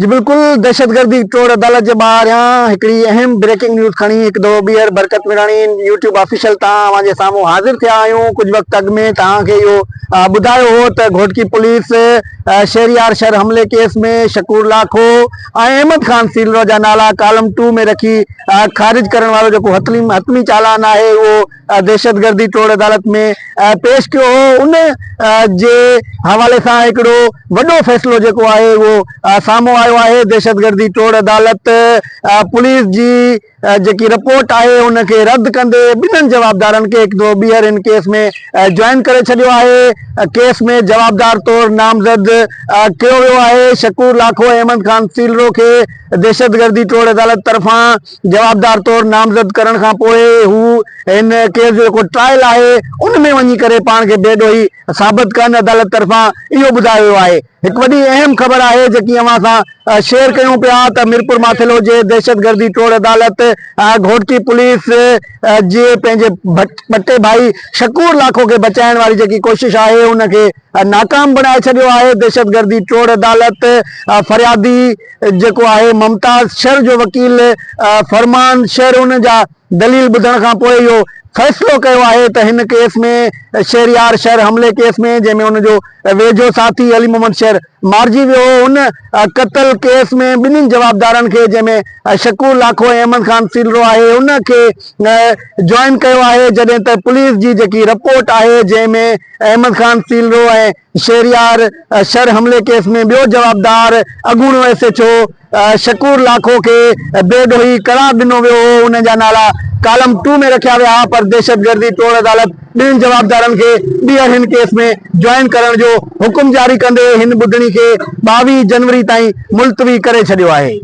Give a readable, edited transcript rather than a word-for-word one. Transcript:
جي بلڪل دهشتگردي ٽوڙ عدالت جي ٻاهريان هڪڙي اهم بريڪنگ نيوز کڻي هڪ دفعو ٻيهر برڪت ميراڻي يوٽيوب آفيشل تان اوهان جي سامهون حاضر ٿيا آهيون ڪجهه وقت اڳ ۾ توهان کي اهو ٻڌايو هو ته گهوٽڪي پوليس شهريار شھر حملي ڪيس ۾ شڪور لاکو ۽ احمد خان سيلرو جا نالا ڪالم ٽو ۾ رکي خارج ڪرڻ وارو جيڪو حتمي چالان آهي اهو دهشتگردي ٽوڙ عدالت ۾ پيش ڪيو هو ان جي حوالي سان هڪڙو وڏو فيصلو جيڪو آهي اهو سامهون آيو آهي دهشتگردي ٽوڙ عدالت پوليس جي جيڪي رپورٽ آهي ان کي رد ڪندي ٻنهن جوابدارن کي هڪ دفعو ٻيهر هن ڪيس ۾ جوائن ڪري ڇڏيو آهي ڪيس ۾ جوابدار طور نامزد ڪيو ويو آهي شڪور لاکو احمد خان سيلرو کي دهشتگردي ٽوڙ عدالت طرفان جوابدار طور نامزد ڪرڻ کان پوء هو هن ڪيس جو جيڪو ٽرائل آهي ان ۾ وڃي ڪري پاڻ کي بي ڏوهي ثابت ڪن عدالت طرفان اهو ٻڌايو ويو آهي هڪ وڏي اهم خبر آهي جيڪي اوهان سان شيئر ڪيون پيا ته ميرپور ماٿيلو جي دهشتگردي ٽوڙ عدالت گهوٽڪي پوليس جي پنهنجي ٻٽي ڀائي شڪور لاکو کي بچائڻ واري جيڪي ڪوشش آهي ان کي ناڪام بڻائي ڇڏيو آهي دهشتگردي ٽوڙ عدالت فريادي جيڪو آهي ممتاز شر جو وڪيل فرمان شر ان جا دليل ٻڌڻ کان پوء اهو فيصلو ڪيو آهي ته هن ڪيس ۾ شهريار شر حملي ڪيس ۾ جنهن ۾ ان جو ويجهو ساٿي علي محمد شر مارجي ويو هو ان قتل ڪيس ۾ ٻنهين جوابدارن کي جنهن ۾ شڪور لاکو ۽ احمد خان سيلرو آهي ان کي جوائن ڪيو آهي جڏهن ته پوليس جي جيڪي رپورٽ آهي جنهن ۾ احمد خان سيلرو ۽ شهريار شھر حملي ڪيس ۾ ٻيو جوابدار اڳوڻو S H O Shakoor Lakho کي بي ڏوهي قرار ڏنو ويو هو، انهن جا نالا ڪالم ٽو ۾ رکيا ويا ها پر دهشتگردي ٽوڙ عدالت ٻنهين جوابدارن کي ٻيهر هن ڪيس ۾ جوائن ڪرڻ جو حڪم جاري ڪندي هن ٻڌڻي کي 22 جنوري تائين ملتوي ڪري ڇڏيو آهي.